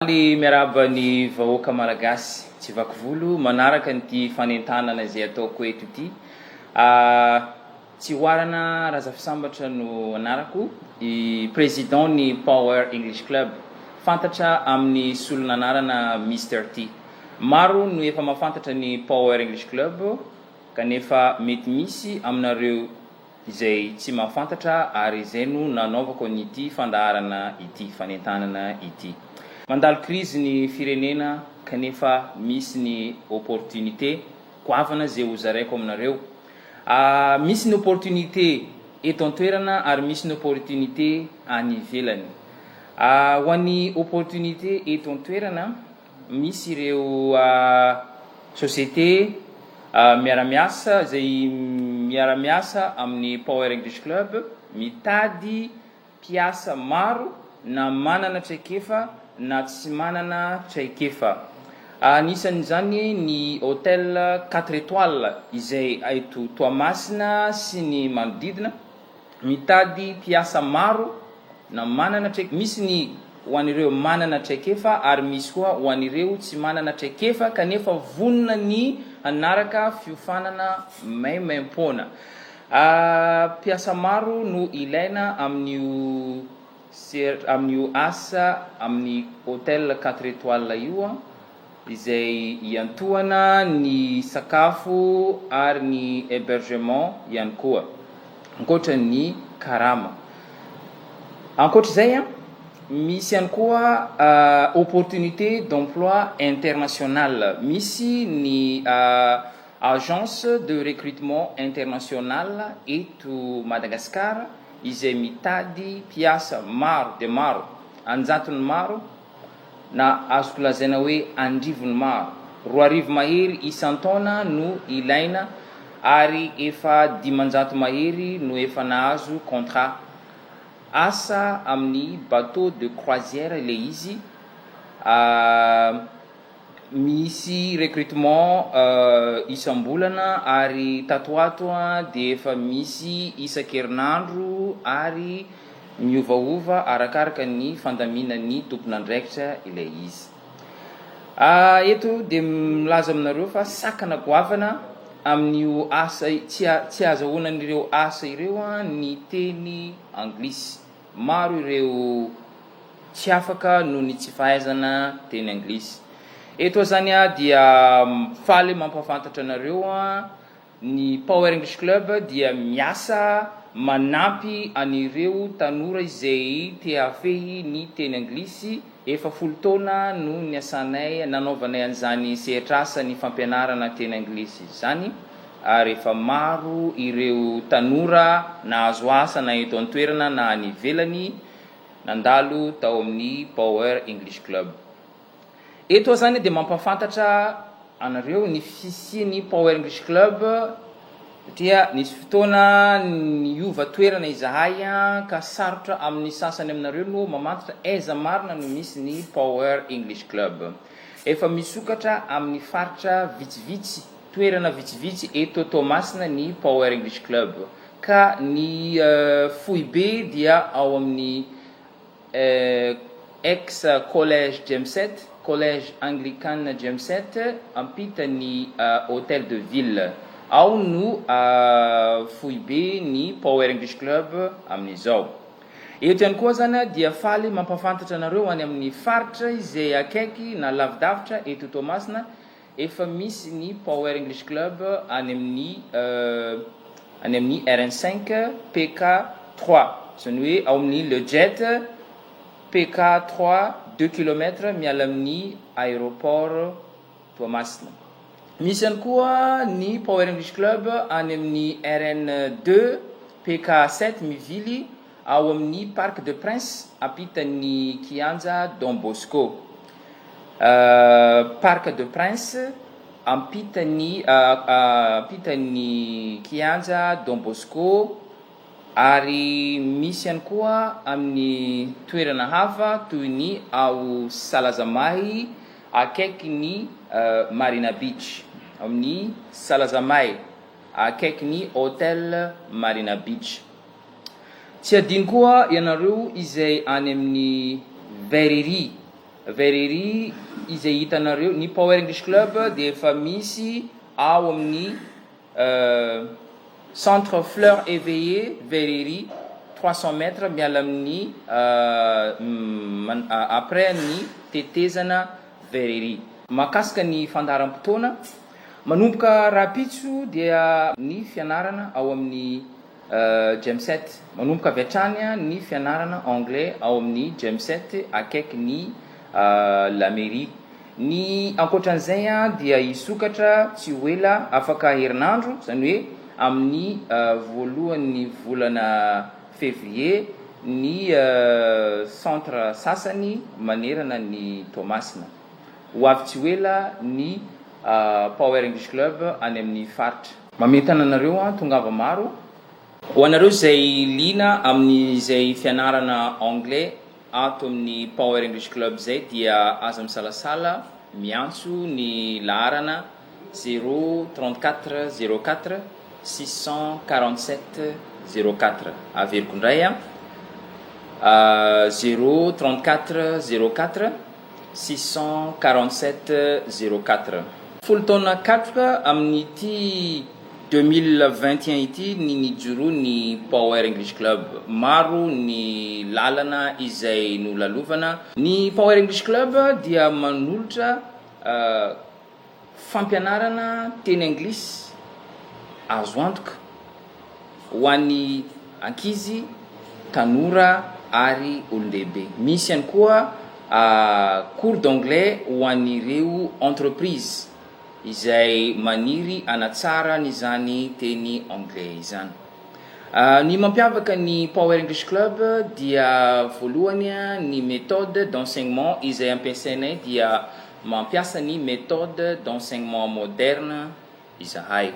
Faly miarahaba ny vahoaka Malagasy tsy vaky volo manaraka an'ity fanentanana izay ataoko eto ity. Tsihoarana Razafisambatra no anarako, i Président ny Power English Club, fantatra amin'ny solon'anarana Mister T. Maro no efa mahafantatra ny Power English Club kanefa mety misy aminareo izay tsy mahafantatra ary izay no nanaovako an'ity fandaharana ity, fanentanana ity. Mandalo krizy ny firenena kanefa misy ny opportunité goavana izay ho zaraiko aminareo. Misy ny opportunité eto an-toerana ary misy ny opportunité any ivelany. Ho an'ny opportunité eto an-toerana, Misy ireo société miara-miasa izay miara-miasa amin'ny Power English Club mitady mpiasa maro na manana traikefa na tsy manana traikefa. Anisan'izany ny Hotel quatre étoiles izay eto Toamasina sy ny manodidina. Mitady mpiasa maro na manana traikefa, misy ny ho an'ireo manana traikefa ary misy koa ho an'ireo tsy manana traikefa kanefa vonona ny hanaraka fiofanana maimaimpoana. Mpiasa maro no ilaina amin'io sehatra, amin'io asa amin'ny hotel quatre étoiles io. izay iantohana ny sakafo ary ny hébergement ihany koa, ankoatra ny karama. Ankoatra izay, misy ihany koa opportunité d'emploi international, misy ny agence de recrutement international eto Madagascar izay mitady mpiasa maro dia maro, an-jatony maro, na azoko lazaina hoe andrivony maro, 2000 mahery isan-taona no ilaina ary efa 500 mahery no efa nahazo contrat. Asa amin'ny bateau de croisière ilay izy, misy recrutement isam-bolana ary tato ho ato dia efa misy isan-kerinandro ary Miovaova arakaraka ny fandaminan'ny tompon'andraikitra ilay izy. Eto dia milaza aminareo fa sakana goavana amin'io asa tsy tsy ahazahoana an'ireo asa ireo ny teny anglisy. Maro ireo tsy afaka noho ny tsy fahaizana teny anglisy. Eto aho izany dia faly mampahafantatra anareo Ny Power English Club dia miasa manampy an'ireo tanora izay te hahafehy ny teny anglisy. Efa 10 taona no niasanay nanaovanay an'izany sehatr'asa ny fampianarana teny anglisy izany ary efa maro ireo tanora nahazo asa na eto an-toerana na any ivelany nandalo tao amin'ny Power English Club. Eto aho zany dia mampahafantatra anareo ny fisian'ny Power English Club satria nisy fotoana niova toerana izahay ka sarotra amin'ny sasany aminareo no mamantatra aiza marina no misy ny Power English Club. Efa misokatra amin'ny faritra vitsivitsy, toerana vitsivitsy eto Toamasina ny Power English Club ka ny foibe dia ao amin'ny Ex Collège Jameset, Collège Anglican Jameset, ampitan'ny Hotel de Ville. Ao no foibe ny Power English Club amin'izao. Eto ihany koa zany dia faly mampahafantatra anareo any amin'ny faritra izay akaiky na lavidavitra eto Toamasina Efa misy ny Power English Club any amin'ny any amin'ny RN cinq PK trois, izany hoe ao amin'ny Le Jet PK trois deux kilomètres miala amin'ny aéroport Toamasina. Misy ihany koa ny Power English Club any amin'ny RN deux PK sept mivily ao amin'ny Parc de Prince ampitan'ny kianja Don Bosco. Parc de Prince ampitan'ny ampitan'ny kianja Don Bosco ary misy ihany koa amin'ny toerana hafa toy ny ao Salazamahy akaikin'ny Marina Beach, amin'ny Salazamahy akaikin'ny Hotel Marina Beach. Tsy adino koa ianareo izay any amin'ny Verrerie. Verrerie izay hitanareo, ny Power English Club dia efa misy ao amin'ny Centre Fleur Eveillé Verrerie, 300 mètres miala amin'ny après ny tetezana Verrerie. Mahakasika ny fandaharam-potoana, manomboka rahampitso dia ny fianarana ao amin'ny Gemset. Manomboka avy hatrany ny fianarana anglais ao amin'ny Gemset akaiky ny la mairie. Ny ankoatran'izay dia hisokatra tsy ho ela afaka herinandro, izany hoe amin'ny voalohan'ny volana février ny centre sasany manerana ny Toamasina. Ho avy tsy ho ela ny Power English Club any amin'ny faritra. Mamentana anareo an, tongava maro. Ho anareo izay liana amin'izay fianarana anglais ato amin'ny Power English Club izay dia aza misalasala miantso ny laharana zéro 34 04 647 04. Averiko indray an, zéro 34 04 647 04. Folo taona katroka amin'ity 2021 ity ny nijoroan'ny Power English Club. Maro ny lalana izay nolalovana. Ny Power English Club dia manolotra Fampianarana teny anglisy azo antoka ho an'ny ankizy, tanora ary olon-dehibe. Misy ihany koa cours d'anglais ho an'ireo entreprise izay maniry hanatsara an'izany teny anglais izany. Ny mampiavaka ny Power English Club dia voalohany ny méthode d'enseignement izay ampiasainay dia mampiasa ny méthode d'enseignement moderne izahay,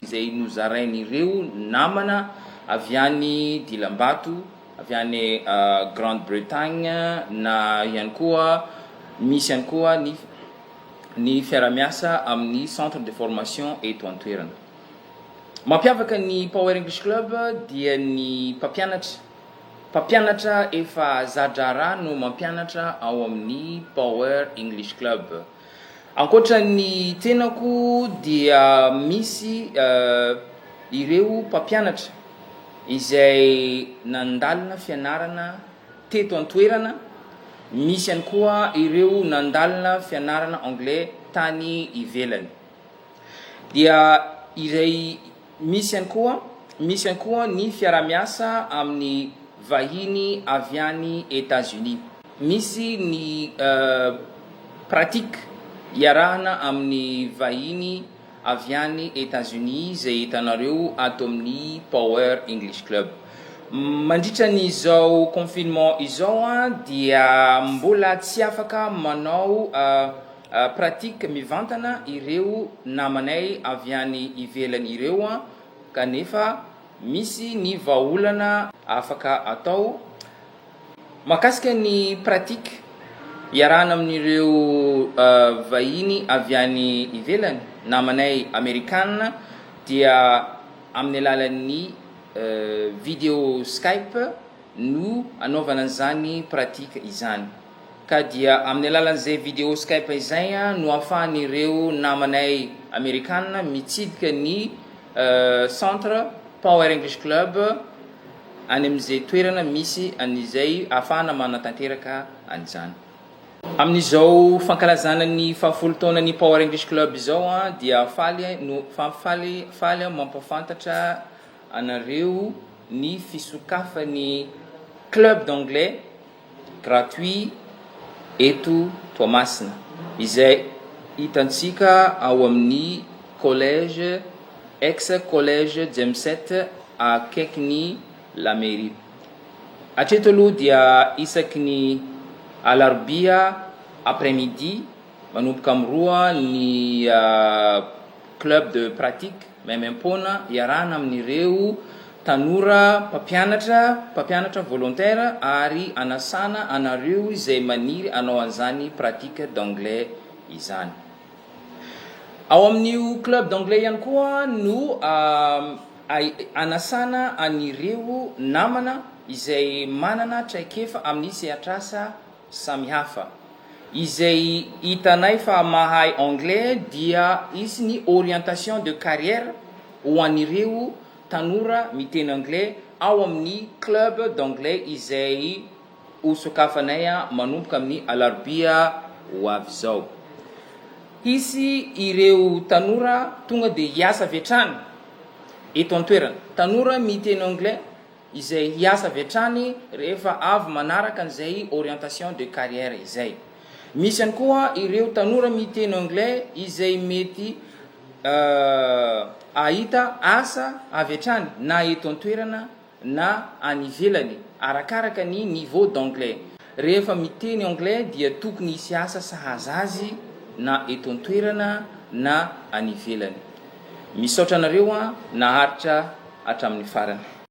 izay nozarain'ireo namana avy any Dilambato, avy any Grande Bretagne na ihany koa misy ihany koa ny ny fiarahamiasa amin'ny centre de formation eto an-toerana. Mampiavaka ny Power English Club dia ny mpampianatra. Mpampianatra efa za-draharaha no mampianatra ao amin'ny Power English Club. Ankoatra ny tenako dia misy ireo mpampianatra izay nandalina fianarana teto an-toerana, misy ihany koa ireo nandalina fianarana anglais tany ivelany. Dia iray misy ihany koa misy ihany koa ny fiaraha-miasa amin'ny vahiny avy any Etats-Unis. Misy ny pratique iarahana amin'ny vahiny avy any Etats-Unis izay hitanareo ato amin'ny Power English Club. Mandritra an'izao confinement izao dia mbola tsy afaka manao Pratique mivantana ireo namanay avy any ivelany ireo an, kanefa misy ny vahaolana afaka atao mahakasika ny pratique iarahana amin'ireo vahiny avy any ivelany, namanay amerikana dia amin'ny alalan'ny video skype no anaovana an'izany pratique izany. Ka dia amin'ny alalan'izay video Skype izay no ahafahan'ireo namanay Amerikana mitsidika ny centre Power English Club any amin'izay toerana misy an'izay ahafahana manatanteraka an'izany. Amin'izao fankalazana ny fahafolo taonan'ny Power English Club izao dia faly no faly faly aho mampahafantatra anareo ny fisokafan'ny club d'anglais gratuit eto Toamasina izay hitantsika ao amin'ny collège ex collège Jameset akaikin'ny la mairie. Hatreto aloha dia isaky ny alarobia après midi Manomboka amin'ny roa ny club de pratique maimaimpoana iarahana amin'ireo tanora mpampianatra, mpampianatra volontaire ary anasana anareo izay maniry hanao an'izany pratique d'anglais izany. Ao amin'io club d'anglais ihany koa no anasana an'ireo namana izay manana traikefa amin'ny sehatr'asa samihafa. izay hitanay fa mahay anglais dia hisy ny orientation de carrière ho an'ireo tanora miteny anglais ao amin'ny club d'anglais izay ho sokafanay manomboka amin'ny alarobia ho avy izao. Hisy ireo tanora tonga dia hiasa avy hatrany eto an-toerana. Tanora miteny anglais izay hiasa avy hatrany rehefa avy manaraka an'izay orientation de carrière izay. Misy ihany koa ireo tanora miteny anglais izay mety hahita asa avy hatrany na eto an-toerana na any ivelany arakaraka ny niveau d'anglais. Rehefa miteny anglais dia tokony hisy asa sahaza azy na eto an-toerana na any ivelany. Misaotra anareo an naharitra hatramin'ny farany.